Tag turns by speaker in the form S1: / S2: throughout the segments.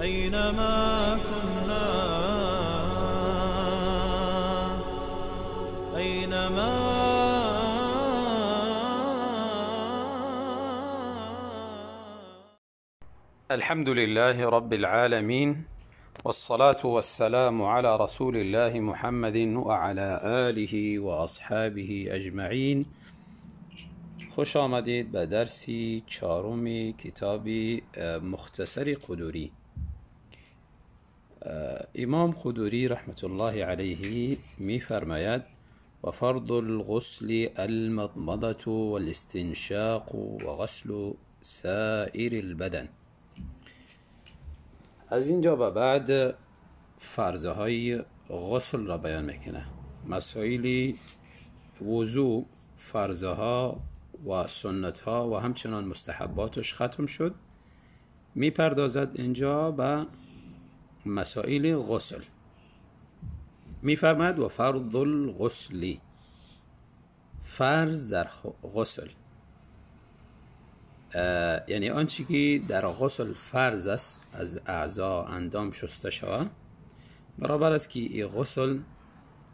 S1: أينما كنا، أينما
S2: الحمد لله رب العالمين، والصلاة والسلام على رسول الله محمد وعلى آله وأصحابه أجمعين. خوش آمدید به درس چهارم کتاب مختصر قدوری. امام قدوری رحمة الله علیه می فرماید: و فرض الغسل المضمضة والاستنشاق وغسل سائر البدن. از اینجا به بعد فرضهای غسل را بیان میکنه. مسائل وضو، فرضها و سنتها و همچنان مستحباتش ختم شد. میپردازد اینجا به مسائل غسل. میفرماید: و فرض الغسل، فرض در غسل، یعنی آنچه که در غسل فرض است از اعضا اندام شسته شود، برابر است که این غسل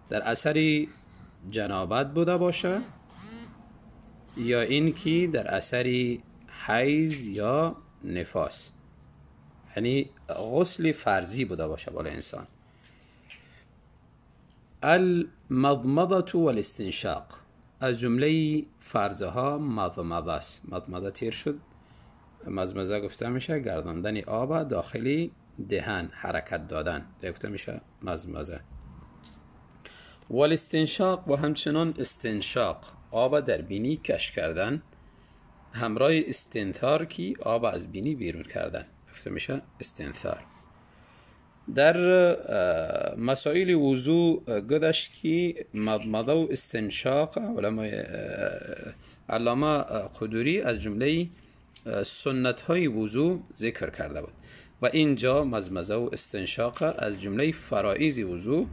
S2: در اثر جنابت بوده باشه یا اینکه در اثر حیض یا نفاس، یعنی غسل فرضی بوده باشه برای انسان. المضمضة والاستنشاق، از جمله فرضها مضمضه است. مضمضه تیر شد، مضمضه گفته میشه گرداندن آب داخلی دهن، حرکت دادن، گفته میشه مضمضه. والاستنشاق و همچنان استنشاق، آب در بینی کش کردن همراه استنثار که آب از بینی بیرون کردن، گفته میشه استنثار. در مسائل وضو گذشت که مضمضه و استنشاق علمای علامه قدوری از جمله سنت های وضو ذکر کرده بود و اینجا مضمضه و استنشاق از جمله فرائض وضو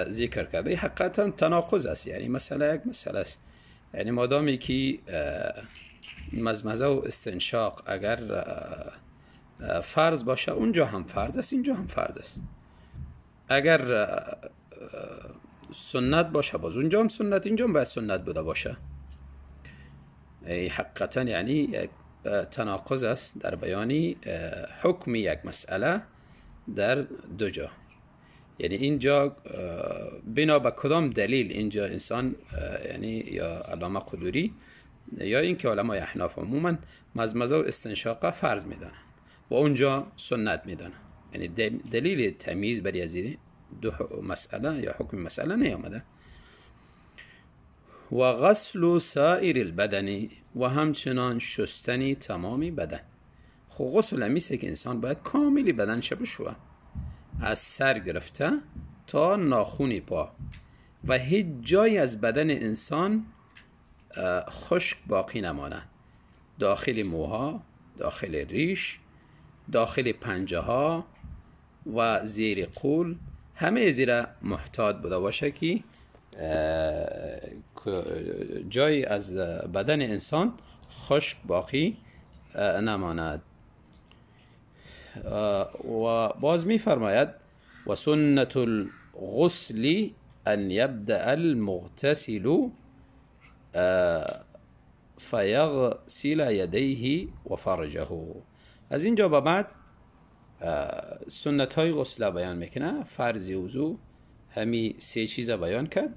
S2: ذکر کرده. حقیقتا تناقض است، یعنی مسئله یک مسئله است. یعنی مادامی که مضمضه و استنشاق اگر فرض باشه، اونجا هم فرض است، اینجا هم فرض است. اگر سنت باشه، باز اونجا هم سنت، اینجا هم باید سنت بوده باشه. حقیقتا یعنی تناقض است در بیان حکم یک مسئله در دو جا. یعنی اینجا بنا به کدام دلیل اینجا انسان، یعنی یا علامه قدوری یا اینکه علمای احناف عموما مضمضه و استنشاق فرض میدانند و اونجا سنت میدانند. یعنی دلیل تمیز برای از دو مسئله یا حکم مسئله نیامده. و غسل سایر البدن، و همچنان شستن تمام بدن. خب غسل همیشه که انسان باید کاملی بدنش بشوه، از سر گرفته تا ناخون پا، و هیچ جایی از بدن انسان خشک باقی نمانه. داخل موها، داخل ریش، داخل پنجه ها و زیر قول، همه زیر محتاط بوده باشه که جایی از بدن انسان خشک باقی نماند. و باز می فرماید: و سنت الغسل ان یبدأ المغتسل فیغسل یدیه و فرجه. از اینجا به بعد سنت های غسل بیان میکنه. فرض وضو همی سه چیز بیان کرد،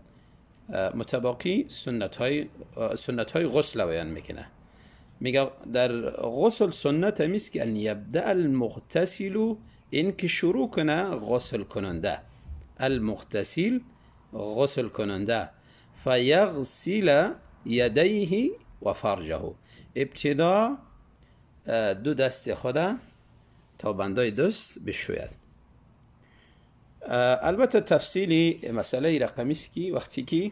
S2: متباقی سنت های غسل بیان میکنه. میگه در غسل سنت همیست که ان یبدأ المغتسل، این که شروع کنه غسل کننده، المغتسل غسل کننده، فیغسل یدیه و فرجه، ابتدا دو دست خود تا بندای دست بشوید. البته تفصیلی مسئله رقمی است که وقتی که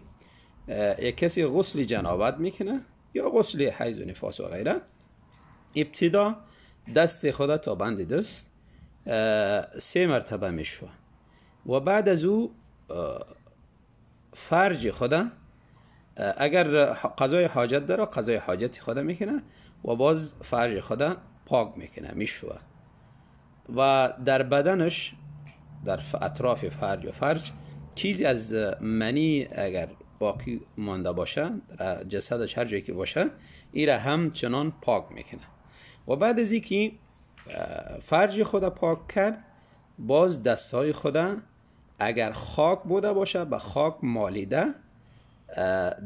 S2: یک کسی غسل جنابت میکنه یا غسل حیض و نفاس و غیره، ابتدا دست خود تا بند دست سه مرتبه میشوه و بعد از او فرج خود اگر قضای حاجت داره قضای حاجت خود میکنه و باز فرج خود پاک میکنه، میشوه. و در بدنش در اطراف فرج و فرج چیزی از منی اگر باقی مانده باشه در جسدش هر جایی که باشه ای را هم چنان پاک میکنه. و بعد از اینکه فرج خود پاک کرد، باز دستهای خود اگر خاک بوده باشه به خاک مالیده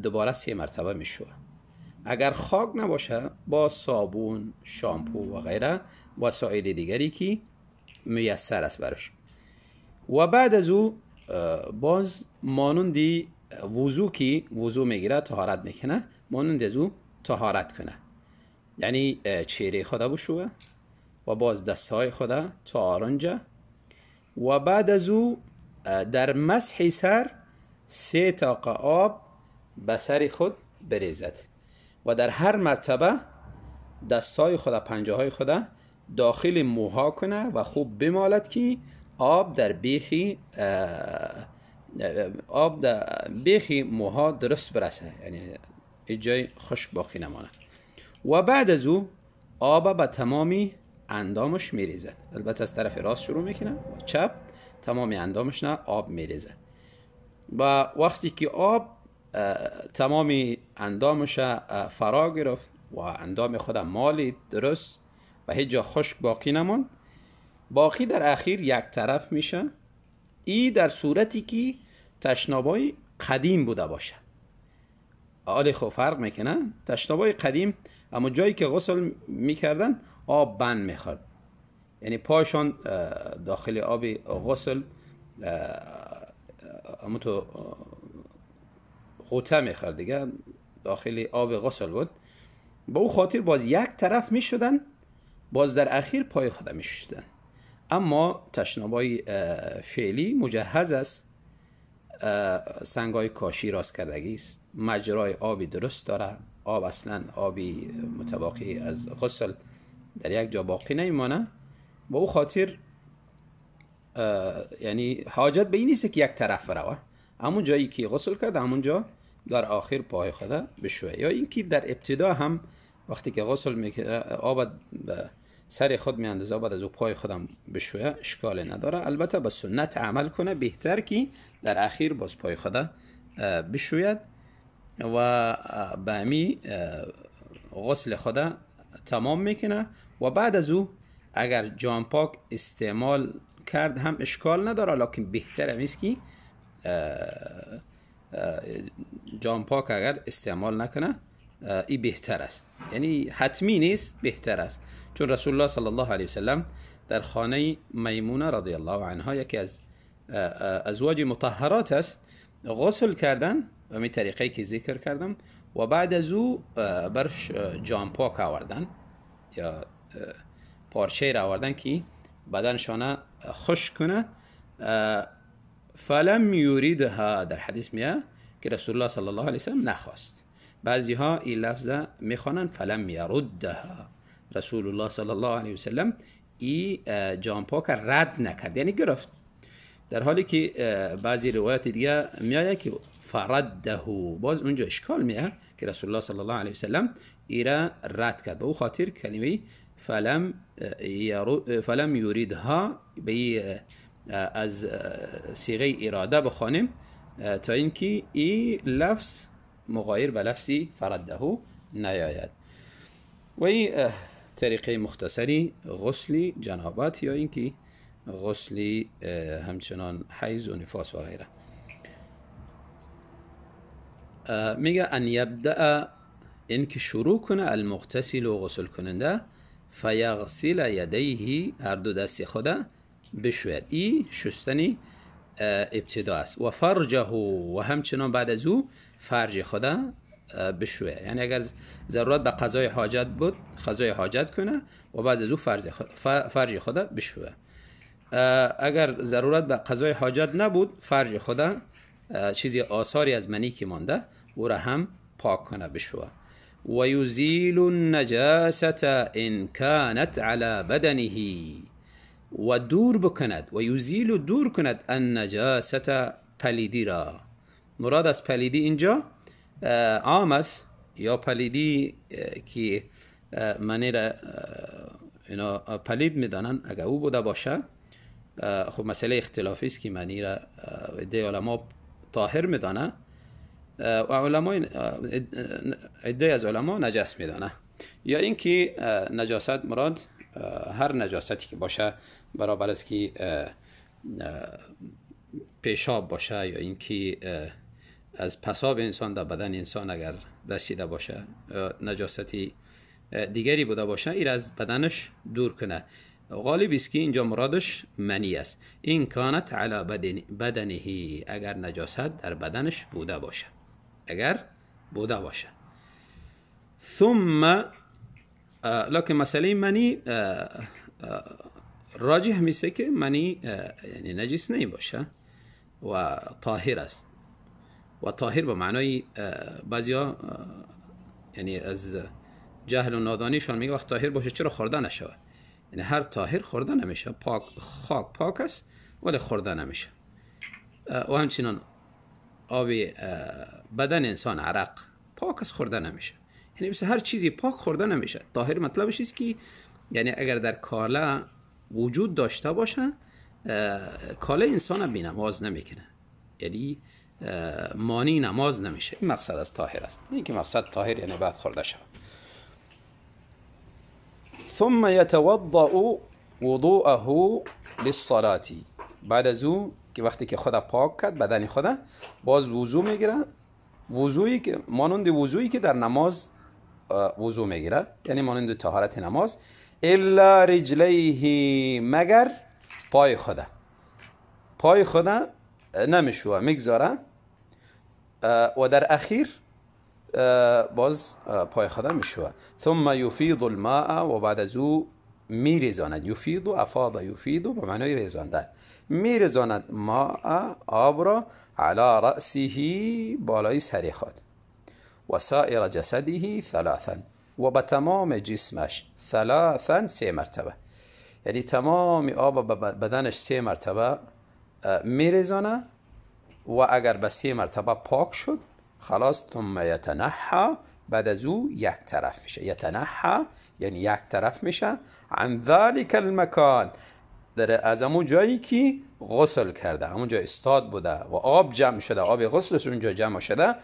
S2: دوباره 3 مرتبه میشوه. اگر خاک نباشه با صابون، شامپو و غیره وسایل دیگری که میسر است برش. و بعد از او باز مانندی وضو که وضو میگیره طهارت میکنه، مانند از او طهارت کنه، یعنی چهره خود بشوه و باز دستهای خود تا آرنجه. و بعد از او در مسح سر 3 تاقه آب به سر خود بریزد و در هر مرتبه دستهای خود، پنجه های خود داخل موها کنه و خوب بمالد که آب در بیخی آب در بیخی موها درست برسه، یعنی جای خشک باقی نمانه. و بعد از او آب به تمامی اندامش میریزد، البته از طرف راست شروع میکنه و چپ تمامی اندامش نه آب میریزه. و وقتی که آب تمامی اندامش فرا گرفت و اندام خود مالید درست و هیچ جا خشک باقی نماند، باقی در اخیر یک طرف میشه. ای در صورتی که تشنابای قدیم بوده باشه. آله خب فرق میکنه، تشنابای قدیم اما جایی که غسل میکردن آب بند میخورد، یعنی پایشان داخل آب غسل اما تو غوطه میخورد دیگه، داخل آب غسل بود. با او خاطر باز یک طرف میشدن، باز در اخیر پای خود میشدن. اما تشنابای فعلی مجهز است، سنگای کاشی راست کردگی است، مجرای آبی درست داره، آب اصلا آبی متباقی از غسل در یک جا باقی نمیمانه. با او خاطر یعنی حاجت به این نیست که یک طرف روه، همون جایی که غسل کرد همونجا در آخر پای خود بشوه، یا اینکه در ابتدا هم وقتی که غسل میکنه آب سر خود میاندازه بعد از او پای خودم بشوه، اشکال نداره. البته به سنت عمل کنه بهتر که در اخیر باز پای خود بشوید و به امی غسل خود تمام میکنه. و بعد از او اگر جان پاک استعمال کرد هم اشکال نداره، لکن بهتر است که جان پاک اگر استعمال نکنه ای بهتر است، یعنی حتمی نیست، بهتر است. چون رسول الله صلی الله علیه وسلم در خانه میمونه رضی الله عنها یکی از ازواج مطهرات است غسل کردن و می طریقه که ذکر کردم و بعد از او برش جان پاک آوردن یا پارچه را آوردن که بدنشانه خشک کنه. فلم یریدها، در حدیث میاد که رسول الله صلی الله علیه وسلم نخواست. بعضی ها این لفظ میخوانن فلم یردها، رسول الله صلی الله علیه وسلم ای جان پاک رد نکرد، یعنی گرفت. در حالی که بعضی روایات دیگه میاد که فرده، باز اونجا اشکال میاد که رسول الله صلی الله علیه وسلم ایرا رد کرد. به او خاطر کلمه فلم یریدها به از صیغه اراده بخوانیم تا اینکه این لفظ مغایر به لفظی فرده نیاید. و این طریقه مختصری غسل جنابت یا اینکه غسل همچنان حیض و نفاس و غیره. میگه ان یبدأ، اینکه شروع کنه المغتسل و غسل کننده، فیغسل یدیه، هر دو دست خود بشوید. این شستنی ابتدا است. و فرجه، و همچنان بعد از او فرج خود بشوید، یعنی اگر ضرورت به قضای حاجت بود قضای حاجت کنه و بعد از او فرج خود بشوید. اگر ضرورت به قضای حاجت نبود فرج خود چیزی آثاری از منی که مانده او را هم پاک کنه بشوید. و یزیل النجاسة ان كانت على بدنه، و دور بکند، و یزیل دور کند النجاسة پلیدی را. مراد از پلیدی اینجا عام است، یا پلیدی که منی را اینا پلید میدانن، اگر او بوده باشه خب مسئله اختلافی است که منی را عده علما طاهر میدانه و علما عده از علما نجس میدانه، یا اینکه نجاست مراد هر نجاستی که باشه برابر است که پیشاب باشه یا اینکه از پساب انسان در بدن انسان اگر رسیده باشه، نجاستی دیگری بوده باشه، این از بدنش دور کنه. غالب است که اینجا مرادش منی است. این کانت علی بدنه، اگر نجاست در بدنش بوده باشه، اگر بوده باشه. ثم لکن مسئله منی راجح میشه که منی یعنی نجس نمی باشه و طاهر است. و طاهر به معنای بعضیا یعنی از جهل و نادانیشان میگه وقت طاهر باشه چرا خورده نشود؟ یعنی هر طاهر خورده نمیشه، پاک خاک پاک است ولی خورده نمیشه. و همچنان آب بدن انسان عرق پاک است خورده نمیشه. یعنی مثل هر چیزی پاک خورده نمیشه. طاهر مطلبش است که یعنی اگر در کاله وجود داشته باشه کاله انسان بی نماز نمیکنه، یعنی مانی نماز نمیشه. این مقصد از طاهر است، این که مقصد طاهر یعنی بعد خورده شود. ثم يتوضأ وضوءه للصلاة. بعد از او که وقتی که خدا پاک کرد بدن خدا، باز وضو میگیره، وضویی که مانند وضویی که در نماز وضو میگیره، یعنی مانند طهارت نماز. الا رجلیه، مگر پای خدا، پای خدا نمیشوه میگذاره و در اخیر باز پای خدا میشوه. ثم یفیض الماء، و بعد از او میریزاند. یفیض افاض یفیض به معنای ریزاندن، میریزاند ماء آب را علی رأسه، بالای سر خود، و سائر جسده ثلاثا، و به تمام جسمش ثلاثا سه مرتبه، یعنی تمام آب به بدنش سه مرتبه میریزانه و اگر به سه مرتبه پاک شد خلاص. ثم یتنحى، بعد از او یک طرف میشه. یتنحى یعنی یک طرف میشه. عن ذلك المکان، در از همون جایی که غسل کرده، همون جای استاد بوده و آب جمع شده، آب غسلش اونجا جمع شده.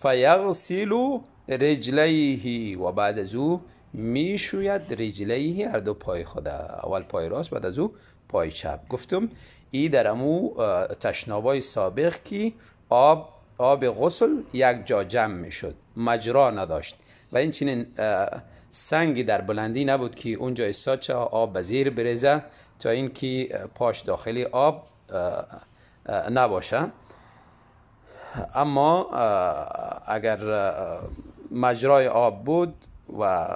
S2: فیغسل رجلیه، و بعد از او میشوید رجلیه، هر دو پای خود، اول پای راست بعد از او پای چپ. گفتم ای در امو تشنابای سابق که آب غسل یک جا جمع میشد، مجرا نداشت و این چنین سنگی در بلندی نبود که اونجا ایستاد چه آب به زیر بریزه تا اینکه پاش داخلی آب نباشه. اما اگر مجرای آب بود و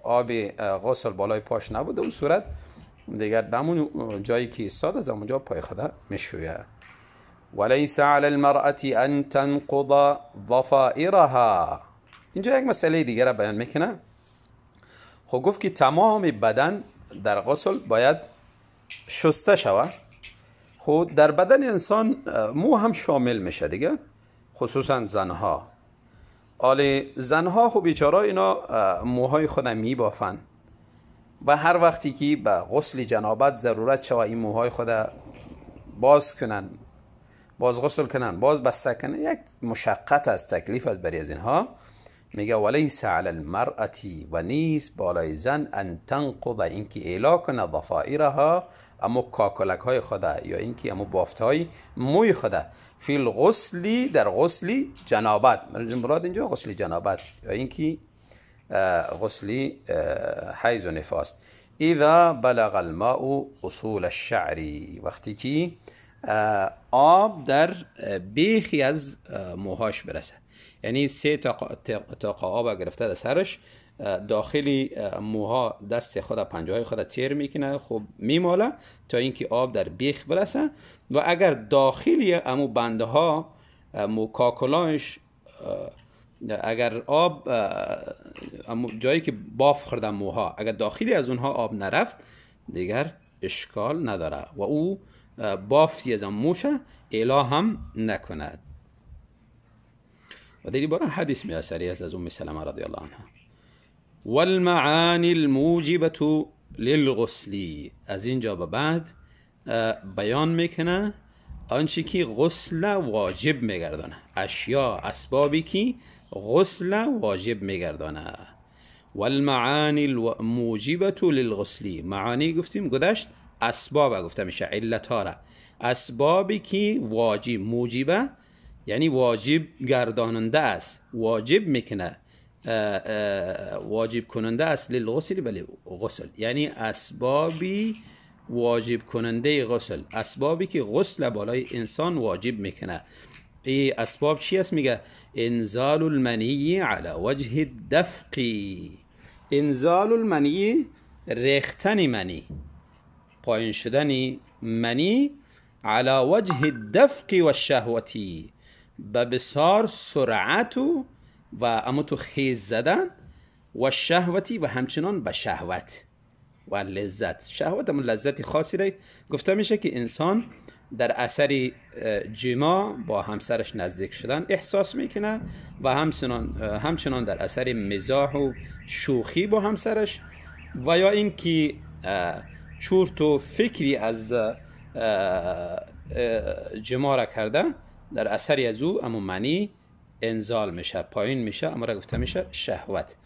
S2: آب غسل بالای پاش نبود، اون صورت دیگر دمون جایی که ایستاد از اونجا پای خدا میشویه. وليس على المرأة أن تنقض ضفائرها. اینجا یک مسئله دیگر را بیان میکنه. خب گفت که تمام بدن در غسل باید شسته شود. خب در بدن انسان مو هم شامل میشه دیگه، خصوصا زنها. آله زنها خب بیچاره اینا موهای خود میبافن و هر وقتی که به غسل جنابت ضرورت شود این موهای خود باز کنن، باز غسل کنن، باز بسته کنن، یک مشقت است، تکلیف است برای از اینها. میگه ولیس علی المرأة، و نیست بالای زن، ان تنقض، اینکه اعلا کنه ضفائرها، اما کاکلک های خدا یا اینکه اما بافت های موی خدا، فی الغسل، در غسل جنابت، مراد اینجا غسل جنابت یا اینکه غسل حیض و نفاس. اذا بلغ الماء اصول الشعر، وقتی که آب در بیخی از موهاش برسه، یعنی سه تاقه آب گرفته در سرش، داخلی موها دست خود پنجه های خود تیر میکنه، خب میماله تا اینکه آب در بیخ برسه. و اگر داخلی امو بنده ها مو کاکلانش اگر آب جایی که باف خورده موها، اگر داخلی از اونها آب نرفت دیگر اشکال نداره و او بافتی از موشه اعلا هم نکند. و در باره حدیث میاد سریع است از ام سلمه رضی الله عنها. والمعانی الموجبة للغسل. از اینجا به بعد بیان میکنه آنچه که غسل واجب میگردانه، اشیا اسبابی که غسل واجب میگردانه. والمعانی الموجبة للغسل، معانی گفتیم گذشت، اسباب گفته میشه، علت ها را، اسبابی که واجب، موجبه یعنی واجب گرداننده است، واجب میکنه، واجب کننده است للغسل، بله غسل، یعنی اسبابی واجب کننده غسل، اسبابی که غسل بالای انسان واجب میکنه. ای اسباب چی است؟ میگه انزال المنی علی وجه الدفق. انزال المنی ریختن منی، پایین شدن منی، علی وجه الدفق و الشهوتی، به بسار سرعت و اما تو خیز زدن، و شهوتی و همچنان به شهوت و لذت. شهوت هم لذت خاصی را گفته میشه که انسان در اثر جماع با همسرش نزدیک شدن احساس میکنه و همچنان در اثر مزاح و شوخی با همسرش و یا اینکه چرت و فکری از جماع را کرده، در اثر از او اما منی انزال میشه، پایین میشه، اما را گفته میشه شهوت.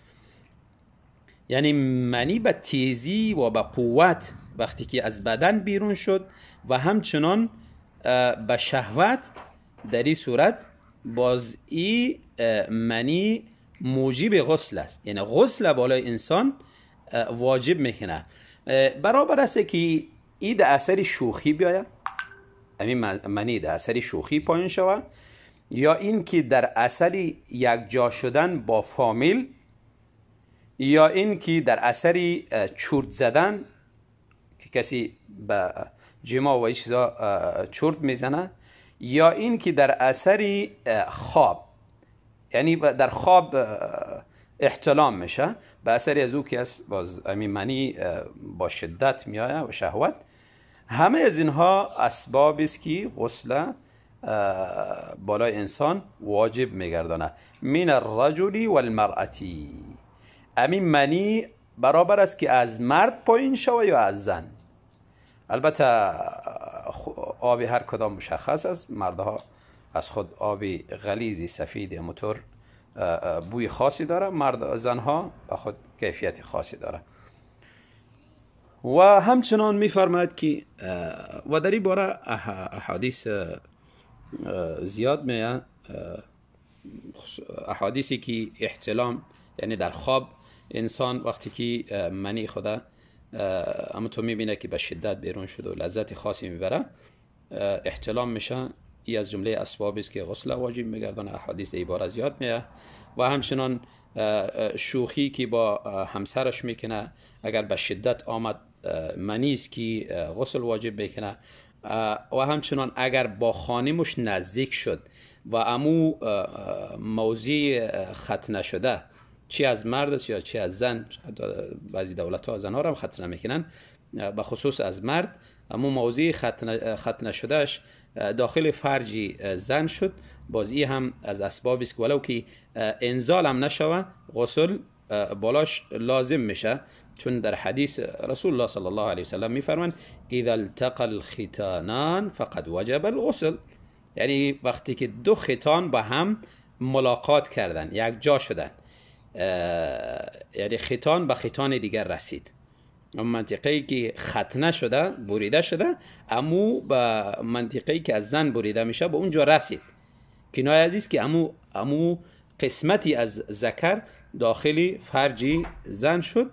S2: یعنی منی به تیزی و به قوت وقتی که از بدن بیرون شد و همچنان به شهوت، در این صورت باز ای منی موجب غسل است، یعنی غسل بالای انسان واجب میکنه. برابر است که ای در اثر شوخی بیاید، همین منی در اثر شوخی پایین شود، یا این که در اثر یک جا شدن با فامیل، یا این که در اثر چرت زدن که کسی به جماع و این چیزا چرت میزنه، یا این که در اثر خواب، یعنی در خواب احتلام میشه، به اثر از او که است باز همین منی با شدت میآید و شهوت. همه از اینها اسباب است که غسل بالای انسان واجب میگردانه. من الرجل والمرأة، امین منی برابر است که از مرد پایین شوه یا از زن. البته آب هر کدام مشخص است، مردها از خود آب غلیظ سفید موتور بوی خاصی داره، مرد زنها به خود کیفیت خاصی داره. و همچنان میفرماید که و در این باره احادیث زیاد میه، احادیثی که احتلام یعنی در خواب انسان وقتی که منی خدا اما تو میبینه که به شدت بیرون شد و لذت خاصی میبره، احتلام میشه. ای از جمله اسبابی است که غسل واجب میگردانه. احادیث ای باره زیاد میه. و همچنان شوخی که با همسرش میکنه، اگر به شدت آمد منی است که غسل واجب میکنه. و همچنان اگر با خانمش نزدیک شد و امو موضوع ختنه شده، چی از مرد است یا چی از زن، بعضی دولت ها زنها را هم ختنه میکنن، به خصوص از مرد، امو موضوع ختنه شدهش داخل فرج زن شد، باز ای هم از اسبابی است که ولو که انزال هم نشوه غسل بالاش لازم میشه، چون در حدیث رسول الله صلی الله علیه وسلم میفرمایند اذا التقى الختانان فقد وجب الغسل، یعنی وقتی که دو ختان با هم ملاقات کردن، یک جا شدن، یعنی ختان به ختان دیگر رسید، اون منطقه‌ای که ختنه شده بریده شده، امو به منطقه‌ای که از زن بریده میشه به اونجا رسید. کنایه عزیز که امو قسمتی از ذکر داخل فرج زن شد،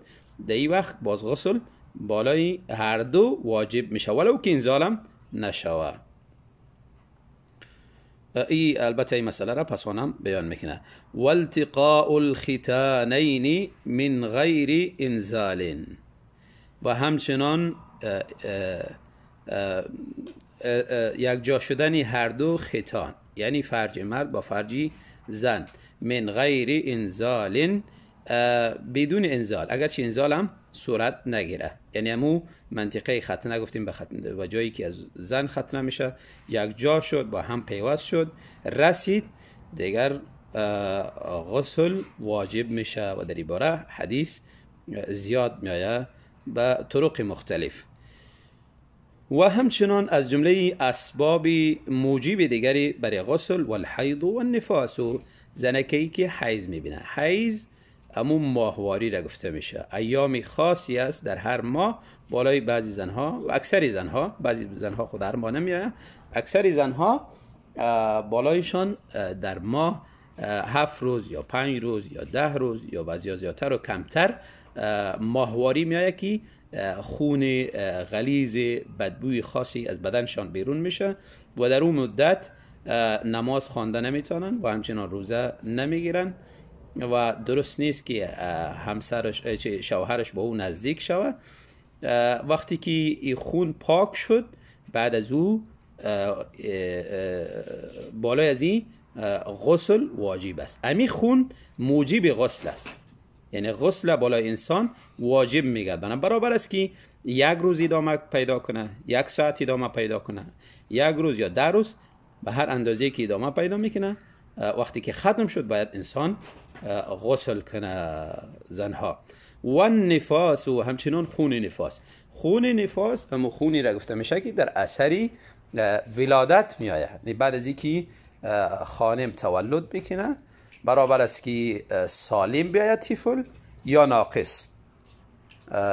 S2: در این وقت باز غسل بالای هر دو واجب میشه ولو که انزالم نشوه. ای البته این مسئله را پسانم بیان میکنه. والتقاء الختانین من غیر انزال، و همچنان یک جا شدن هر دو ختان، یعنی فرج مرد با فرج زن، من غیر انزال، بدون انزال، اگرچه انزال هم صورت نگیره، یعنی امو منطقه ختنه گفتیم به ختنه و جایی که از زن ختنه میشه یک جا شد، با هم پیوست شد، رسید، دیگر غسل واجب میشه و در این باره حدیث زیاد میآید به طرق مختلف. و همچنان از جمله اسباب موجب دیگری برای غسل و الحیض و النفاس، زنکی که حیض میبینه. حیض امو ماهواری را گفته میشه، ایام خاصی است در هر ماه بالای بعضی زنها و اکثری زنها، بعضی زنها خود هر ماه نمیآید، اکثری زنها بالایشان در ماه 7 روز یا 5 روز یا 10 روز یا بعضی زیادتر و کمتر ماهواری میآید که خون غلیظ بدبوی خاصی از بدنشان بیرون میشه و در اون مدت نماز خوانده نمیتونن و همچنان روزه نمیگیرن و درست نیست که همسرش شوهرش با او نزدیک شوه. وقتی که این خون پاک شد بعد از او بالای از این غسل واجب است. امی خون موجب غسل است، یعنی غسل بالای انسان واجب میگردانه. برابر است که یک روز ادامه پیدا کنه، یک ساعت ادامه پیدا کنه، یک روز یا 10 روز، به هر اندازه که ادامه پیدا میکنه وقتی که ختم شد باید انسان غسل کنه زنها. و نفاس و همچنان خون نفاس. خون نفاس هم خونی را گفته میشه که در اثری ولادت میآید، یعنی بعد از اینکه خانم تولد بکنه برابر است که سالم بیاید طفل یا ناقص،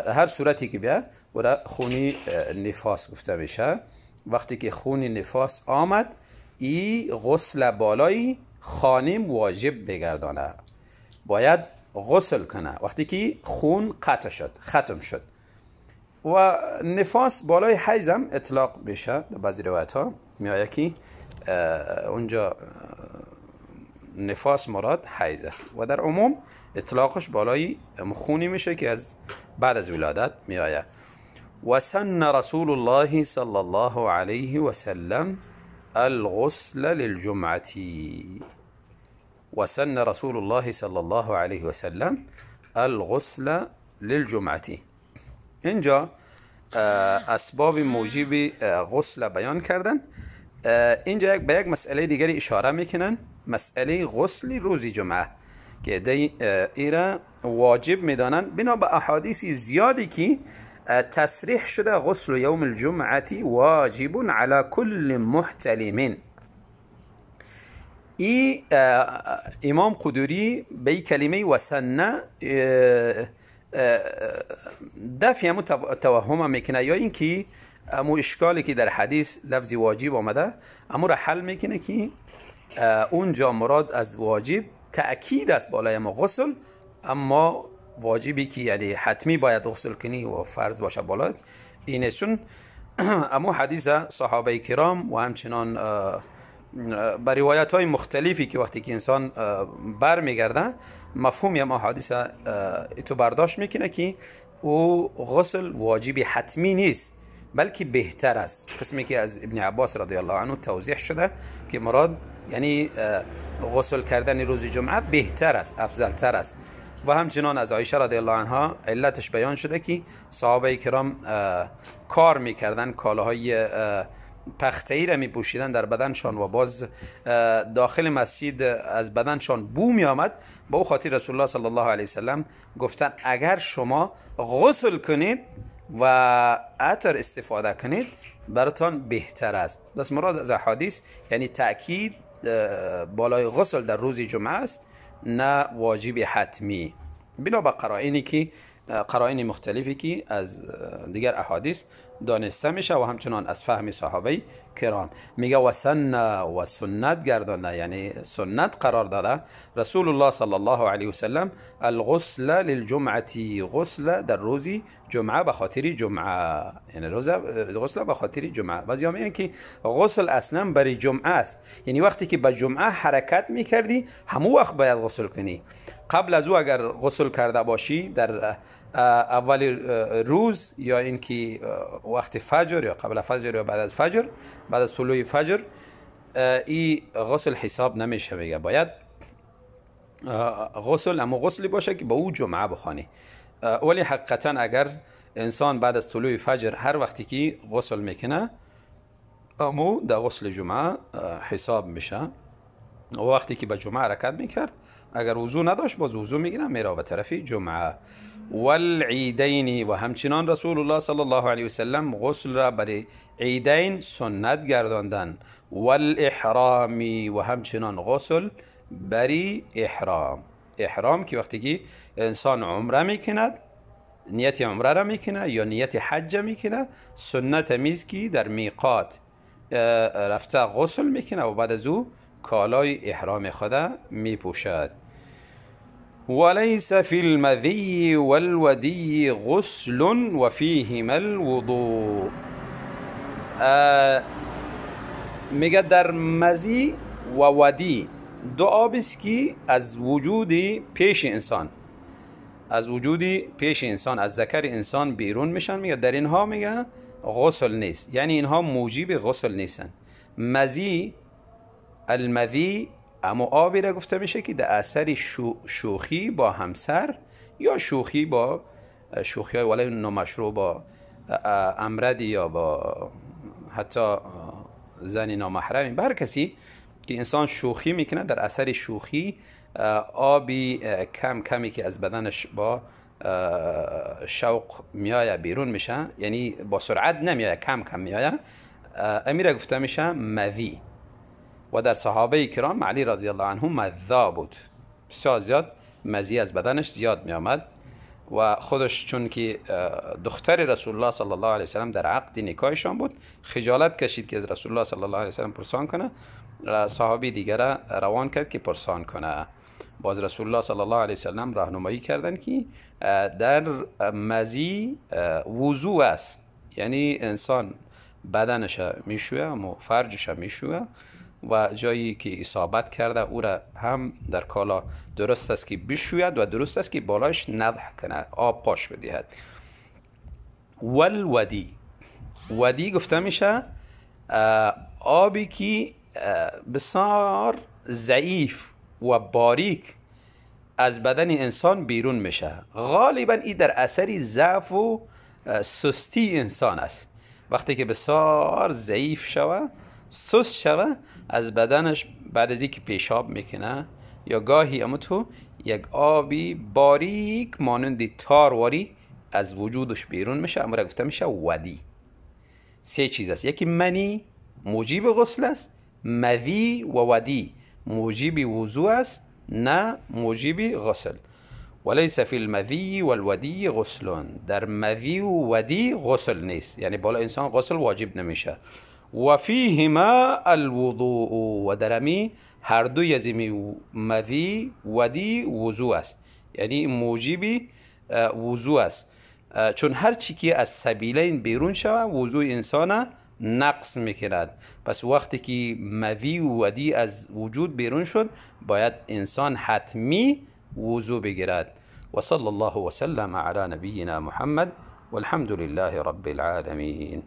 S2: هر صورتی که بیاید و خونی نفاس گفته میشه. وقتی که خون نفاس آمد ای غسل بالای خانم واجب بگردانه، باید غسل کنه وقتی که خون قطع شد، ختم شد. و نفاس بالای حیض هم اطلاق میشه، در بعضی روایت ها میآید که اونجا نفاس مراد حیض است و در عموم اطلاقش بالای خونی میشه که از بعد از ولادت میآید. و سن رسول الله صلی الله علیه و سلم الغسل للجمعة. و سن رسول الله صلی الله علیه و سلم الغسل للجمعة. اینجا اسباب موجب غسل بیان کردن. اینجا به یک مسئله دیگری اشاره میکنن، مسئله غسل روز جمعه که دی ایرا واجب میدانن بنا به احادیث زیادی که تصریح شده غسل یوم الجمعه واجب على كل محتلم. ای امام قدوری به کلمه وسنه دفع همو توهم میکنه، یا اینکه امو اشکالی که در حدیث لفظ واجب آمده امو را حل میکنه که اونجا مراد از واجب تأکید است بالای ما غسل، اما واجبی که یعنی حتمی باید غسل کنی و فرض باشه بالات اینه. چون امو حدیث صحابه کرام و همچنان بر روایت های مختلفی که وقتی که انسان بر میگرده مفهوم یا احادیث تو برداشت میکنه که او غسل واجبی حتمی نیست بلکه بهتر است. قسمی که از ابن عباس رضی الله عنه توضیح شده که مراد یعنی غسل کردن روز جمعه بهتر است، افضل تر است. و همچنان از عایشه رضی الله عنها علتش بیان شده که صحابه کرام کار میکردن، کالاهای پخته‌ای را میپوشیدن در بدنشان و باز داخل مسجد از بدنشان بو می آمد. با او خاطر رسول الله صلی الله علیه وسلم گفتن اگر شما غسل کنید و عطر استفاده کنید براتان بهتر است. بس مراد از احادیث یعنی تأکید بالای غسل در روز جمعه است، نه واجب حتمی، بنا به قرائنی که قرائن مختلفی که از دیگر احادیث دانسته میشه و همچنان از فهم صحابه کرام. میگه و سن و سنت گردانده، یعنی سنت قرار داده رسول الله صلی الله علیه وسلم الغسل للجمعه، غسل در روز جمعه به خاطر جمعه، یعنی روز غسل به خاطر جمعه. بعضی میگن که غسل اصلا برای جمعه است، یعنی وقتی که به جمعه حرکت میکردی همون وقت باید غسل کنی. قبل از او اگر غسل کرده باشی در اول روز یا اینکه وقت فجر یا قبل فجر یا بعد از فجر، بعد از طلوع فجر، این غسل حساب نمیشه. میگه باید غسل اما غسلی باشه که با او جمعه بخوانی. ولی حقیقتا اگر انسان بعد از طلوع فجر هر وقتی که غسل میکنه امو در غسل جمعه حساب میشه. و وقتی که به جمعه حرکت میکرد اگر وضو نداشت باز وضو میگیره میره به طرف جمعه. والعیدین، و همچنان رسول الله صلی الله علیه وسلم غسل را برای عیدین سنت گرداندن. والاحرام، و همچنان غسل برای احرام. احرام که وقتی که انسان عمره میکند، نیت عمره را میکنه یا نیت حج میکنه، سنت میز که در میقات رفته غسل میکنه و بعد از او کالای احرام خود میپوشد. وليس في المذي والودي غسل وفيهما الوضوء. میگه در مذی و ودی دو آب است که از وجود پیش انسان، از وجود پیش انسان، از ذکر انسان بیرون میشن. میگه در اینها میگه غسل نیست، یعنی اینها موجب غسل نیستن. مذی، المذی اما آبی را گفته میشه که در اثر شوخی با همسر یا شوخی با شوخی های ولی نامشروع با امردی یا با حتی زن نامحرمی، به هر کسی که انسان شوخی میکنه، در اثر شوخی آبی کم کمی که از بدنش با شوق میآید بیرون میشه، یعنی با سرعت نمیآید، کم کم میآید، امیره گفته میشه مذی. و در صحابه کرام علی رضی الله عنه مذا بود، بسیار زیاد مذی از بدنش زیاد می آمد و خودش چون که دختر رسول الله صلی الله علیه وسلم در عقد نکاحشان بود، خجالت کشید که از رسول الله صلی الله علیه وسلم پرسان کنه، صحابی دیگر روان کرد که پرسان کنه. باز رسول الله صلی الله علیه وسلم راهنمایی کردن که در مذی وضوع است، یعنی انسان بدنش میشویه و فرجش میشویه و جایی که اصابت کرده او را هم در کالا درست است که بشوید و درست است که بالایش نضح کنه، آب پاش بدهد. والودی، ودی گفته میشه آبی که بسیار ضعیف و باریک از بدن انسان بیرون میشه، غالبا این در اثر ضعف و سستی انسان است. وقتی که بسیار ضعیف شوه، سست شوه، از بدنش بعد از اینکه پیشاب میکنه یا گاهی اما تو یک آبی باریک مانند تارواری از وجودش بیرون میشه، اما را گفته میشه ودی. سه چیز است، یکی منی موجب غسل است، مذی و ودی موجب وضوع است نه موجب غسل. وليس في المذی والودی غسل، در مذی و ودی غسل نیست، یعنی بالا انسان غسل واجب نمیشه. و فیهما الوضوء، و درمی هر دوی از مذی ودی وضوع است، یعنی موجب وضوع است، چون هر چی که از سبیلین بیرون شود وضوع انسان نقص میکند. پس وقتی که مذی و ودی از وجود بیرون شد باید انسان حتمی وضوع بگیرد. و صلی الله وسلم علی نبینا محمد والحمد لله رب العالمین.